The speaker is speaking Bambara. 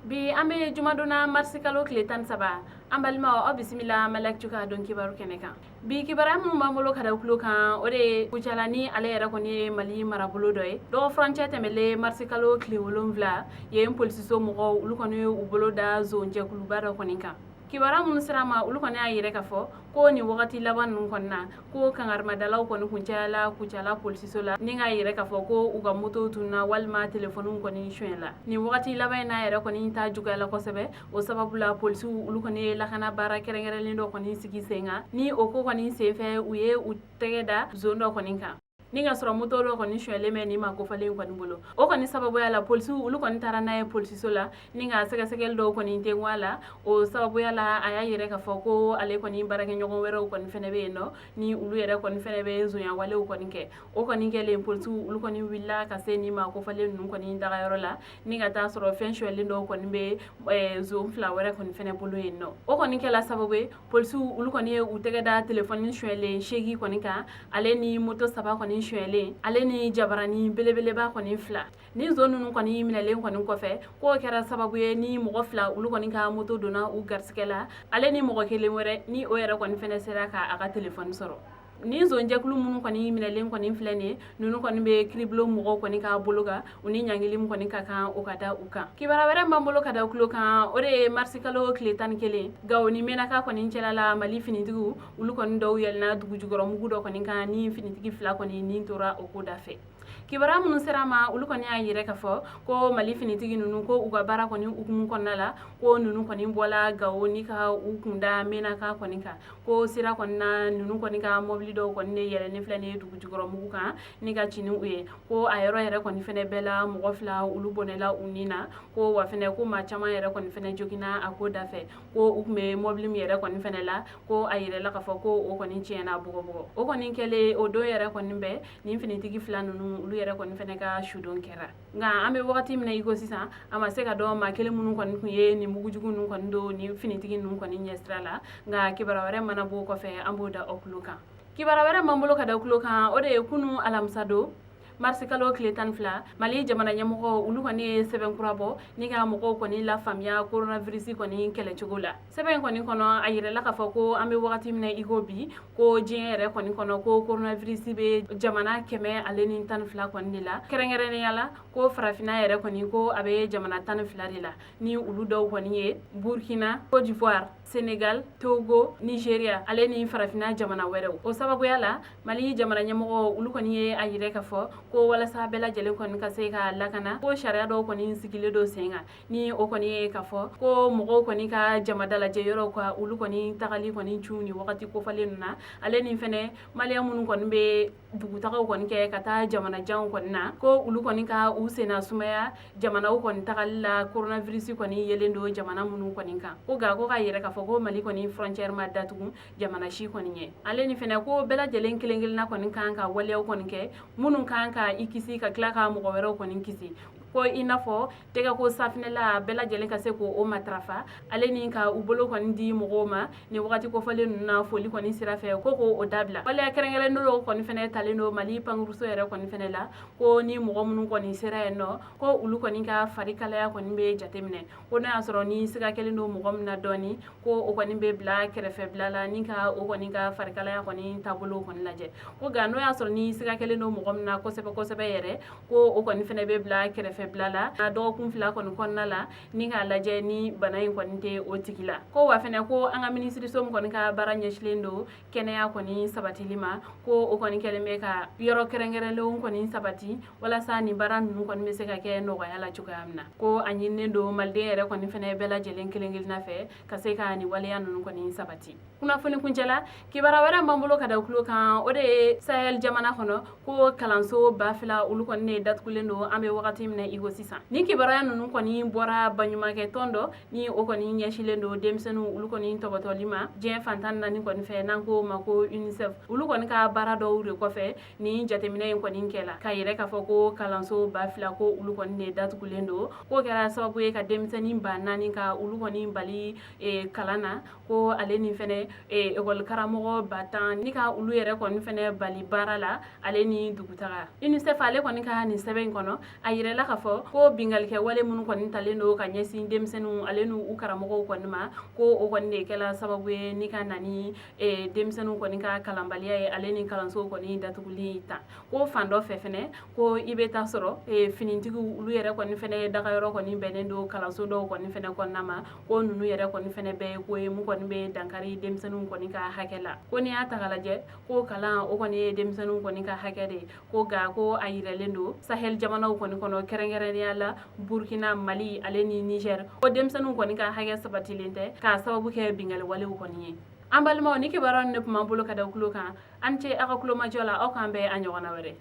Bi an bɛ jumadon na, marisikalo tile 13. An balimaw, aw bisimila Maliactu ka don kibaru kɛnɛ kan. Bi kibaruya minnu b'an bolo ka da tulo kan, o de ye Kucala, ni ale yɛrɛ kɔni ye Mali marabolo dɔ ye. Dɔgɔ furancɛ tɛmɛlen, marisikalo tile 7, yen polisiso mɔgɔw, olu kɔni ye u bolo da zonjɛkuluba dɔ kɔni kan. Kibaruya minnu sera ma, olu kɔni y'a yɛrɛ k'a fɔ ko nin wagati laban ninnu kɔni na, ko kangarimadaw kɔni kun cayala Kucala polisiso la, ni k'a yɛrɛ k'a fɔ ko u ka moto tununa walima telefɔniw kɔni sonyɛla. Nin wagati laban in n'a yɛrɛ kɔni ta juguyala kosɛbɛ. O sababu la, polisiw, olu kɔni ye lakana baara kɛrɛnkɛrɛnlen dɔ kɔni sigi sen kan. Ni o ko kɔni senfɛ, u ye u tɛgɛ da zon dɔ kɔni kan, ni ka sɔrɔ moto dɔ kɔni sonyɛlen bɛ nin maa kofalen kɔni bolo. O kɔni sababuya la, polisiw, olu kɔni taara n'a ye polisiso la, ni ka sɛgɛsɛgɛli dɔw kɔni tengu a la. O sababuya la, a y'a yɛrɛ k'a fɔ ko ale kɔni baarakɛɲɔgɔn wɛrɛw kɔni fɛnɛ bɛ yen nɔ, ni olu yɛrɛ kɔni fɛnɛ bɛ zonya walew kɔni kɛ. O kɔni kɛlen, polisiw, olu kɔni wulila ka se nin maa kofalen ninnu kɔni dagayɔrɔ la, ni ka taa sɔrɔ fɛn sonyɛlen dɔw kɔni bɛ zon fila wɛrɛ kɔni fɛnɛ bolo yen nɔ. O kɔni kɛla sababu ye, polisiw, olu kɔni ye u tɛgɛ da telefɔni sonyɛlen 8 kɔni kan, ale ni moto saba kɔni sonyɛlen, ale ni jabarani belebeleba kɔni fila. Ni zon ninnu kɔni minɛlen kɔni kɔfɛ, k'o kɛra sababu ye ni mɔgɔ fila, olu kɔni ka moto donna u garisigɛ la, ale ni mɔgɔ kelen wɛrɛ, ni o yɛrɛ kɔni fɛnɛ sera k'a ka telefɔni sɔrɔ. Ni zonjɛkulu minnu kɔni minɛlen kɔni filɛ nin ye, ninnu kɔni bɛ kiribulon mɔgɔw kɔni ka bolo kan, u ni ɲangili min kɔni ka kan, o ka da u kan. Kibaruya wɛrɛ b'an bolo ka da tulo kan, o de ye marisikalo tile 11, Gawo ni Menaka kɔni cɛla la, Mali finitigiw, olu kɔni dɔw yɛlɛnna dugujukɔrɔ mugu dɔ kɔni kan, ni finitigi fila kɔni nin tora o ko da fɛ. Kibaruya minnu sera ma, olu kɔni y'a yɛrɛ k'a fɔ ko Mali finitigi ninnu, ko u ka baara kɔni hukumu kɔnɔna la, ko ninnu kɔni bɔla Gawo ni ka u kunda Menaka kɔni kan. Ko sira kɔni na, ninnu kɔni ka mɔbili dɔw kɔni de yɛlɛnnen filɛ nin ye dugujukɔrɔ mugu kan, ni ka ci ni u ye. Ko a yɔrɔ yɛrɛ kɔni fɛnɛ bɛɛ la, mɔgɔ fila, olu bɔnɛla u ni na. Ko wa fɛnɛ, ko maa caman yɛrɛ kɔni fɛnɛ joginna a ko da fɛ. Ko u tun bɛ mɔbili min yɛrɛ kɔni fɛnɛ la, ko a yɛrɛla k'a fɔ ko o kɔni tiɲɛna bugɔbugɔ. O kɔni kɛlen, o don yɛrɛ kɔni bɛɛ, nin finitigi fila ninnu, olu yɛrɛ kɔni fɛnɛ ka sudon kɛra. Nka an bɛ wagati min na i ko sisan, a ma se ka dɔn maa kelen minnu kɔni tun ye nin mugujugu ninnu kɔni don nin finitigi ninnu kɔni ɲɛsira la. Nka kibaruya wɛrɛ mana bɔ o kɔfɛ, an b'o da aw tulo kan. Kibaruya wɛrɛ m'an bolo ka da tulo kan, o de ye kunu alamisa don, marisikalo tile 12, Mali jamana ɲɛmɔgɔ, olu kɔni ye sɛbɛn kura bɔ ni ka mɔgɔw kɔni lafaamuya coronavirus kɔni kɛlɛcogo la. Sɛbɛn kɔni kɔnɔ, a yirala k'a fɔ ko an bɛ wagati min na i ko bi, ko diɲɛ yɛrɛ kɔni kɔnɔ, ko coronavirus bɛ jamana 112 kɔni de la. Kɛrɛnkɛrɛnnenya la, ko farafinna yɛrɛ kɔni, ko a bɛ jamana 12 de la, ni olu dɔw kɔni ye Burkina, Côte d'Ivoire, Sénégal, Togo, Nigeria, ale ni farafinna jamana wɛrɛw. O sababuya la, Mali jamana ɲɛmɔgɔ, olu kɔni ye a yɛrɛ k'a fɔ ko walasa bɛɛ lajɛlen kɔni ka se ka lakana, ko sariya dɔw kɔni sigilen don sen kan, ni o kɔni ye k'a fɔ ko mɔgɔw kɔni ka jama dalajɛ yɔrɔw ka olu kɔni tagali kɔni cun ni wagati kofalen ninnu na, ale ni fɛnɛ maliyɛn minnu kɔni bɛ dugutagaw kɔni kɛ ka taa jamana janw kɔni na, ko olu kɔni ka u senna sumaya jamanaw kɔni tagali la, coronavirus kɔni yelen don jamana minnu kɔni kan. Ko nka ko k'a yɛrɛ k'a fɔ ko Mali kɔni frontière ma datugu jamana si kɔni ɲɛ. Ale ni fɛnɛ ko bɛɛ lajɛlen kelen kelenna kɔni kan ka waleyaw kɔni kɛ minnu kan ka i kisi ka tila ka mɔgɔ wɛrɛw kɔni kisi, ko i n'a fɔ tɛgɛ ko safinɛla, bɛɛ lajɛlen ka se k'o matarafa, ale ni ka u bolo kɔni di mɔgɔw ma ni wagati kofɔlen ninnu na foli kɔni sira fɛ, ko k'o dabila. Waleya kɛrɛnkɛrɛnnen dɔw kɔni fɛnɛ talen don Mali pankuruso yɛrɛ kɔni fɛnɛ la, ko ni mɔgɔ minnu kɔni sera yen nɔ, ko olu kɔni ka fari kalaya kɔni bɛ jateminɛ, ko n'a y'a sɔrɔ ni siga kɛlen don mɔgɔ min na dɔɔni, ko o kɔni bɛ bila kɛrɛfɛ bila la, ni ka o kɔni ka farikalaya kɔni taabolo kɔni lajɛ. Ko nka n'o y'a sɔrɔ ni siga kɛlen don mɔgɔ min na kosɛbɛ kosɛbɛ yɛrɛ, ko o kɔni fɛnɛ bɛ bila kɛrɛfɛ bila la dɔgɔkun 2 kɔni kɔnɔna la, ni k'a lajɛ ni bana in kɔni tɛ o tigi la. Ko wa fɛnɛ, ko an ka minisiriso min kɔni ka baara ɲɛsilen don kɛnɛya kɔni sabatili ma, ko o kɔni kɛlen bɛ ka yɔrɔ kɛrɛnkɛrɛnlenw kɔni sabati walasa nin baara ninnu kɔni bɛ se ka kɛ nɔgɔya la cogoya min na. Ko a ɲininen don maliden yɛrɛ kɔni fɛnɛ bɛɛ lajɛlen kelen kelenna fɛ ka se ka nin waleya ninnu kɔni sabati. Kunnafoni kuncɛla, kibaruya wɛrɛ b'an bolo ka da tulo kan, o de ye Sahel jamana kɔnɔ, ko kalanso 2000, olu kɔni de datugulen don an bɛ wagati min na i ko sisan. Ni kibaruya ninnu kɔni bɔra baɲumankɛ tɔn dɔ, ni o kɔni ɲɛsilen don denmisɛnninw, olu kɔni tɔbɔtɔli ma diɲɛ fan 14 kɔni fɛ, n'an ko ma ko UNICEF, olu kɔni ka baara dɔw de kɔfɛ nin jateminɛ in kɔni kɛla, ka yɛrɛ k'a fɔ ko kalanso 2000, ko olu kɔni de datugulen don. K'o kɛra sababu ye ka denmisɛnnin 4000 ka olu kɔni bali kalan na, ko ale ni fɛnɛ ekɔli karamɔgɔ 10 000, ni ka olu yɛrɛ kɔni fɛnɛ bali baara la, ale ni dugutaga. UNICEF ale kɔni ka nin sɛbɛn in kɔnɔ, a yirala k'a k'a fɔ ko binkannikɛ wale minnu kɔni talen don ka ɲɛsin denmisɛnninw ale n'u karamɔgɔw kɔni ma, ko o kɔni de kɛla sababu ye ni ka na ni denmisɛnninw kɔni ka kalanbaliya ye, ale ni kalansow kɔni datuguli ta. Ko fan dɔ fɛ fɛnɛ, ko i bɛ taa sɔrɔ finitigiw olu yɛrɛ kɔni fɛnɛ dagayɔrɔ kɔni bɛnnen don kalanso dɔw kɔni fɛnɛ kɔnɔna ma, ko ninnu yɛrɛ kɔni fɛnɛ bɛɛ ye ko ye mun kɔni bɛ dankari denmisɛnninw kɔni ka hakɛ la. Ko n'i y'a ta k'a lajɛ, ko kalan o kɔni ye denmisɛnninw kɔni ka hakɛ de ye. Ko nka ko a yiralen don Sahel jamanaw kɔni kɔnɔ, kɛrɛnkɛrɛnnenya la Burkina, Mali ale ni Niger, ko denmisɛnninw kɔni ka hakɛ sabatilen tɛ k'a sababu kɛ binkanni walew kɔni ye. An balimaw, ni kibaruya ninnu de tun b'an bolo ka da tulo kan. An ce aw ka tulomajɔ la. Aw k'an bɛn a ɲɔgɔnna wɛrɛ.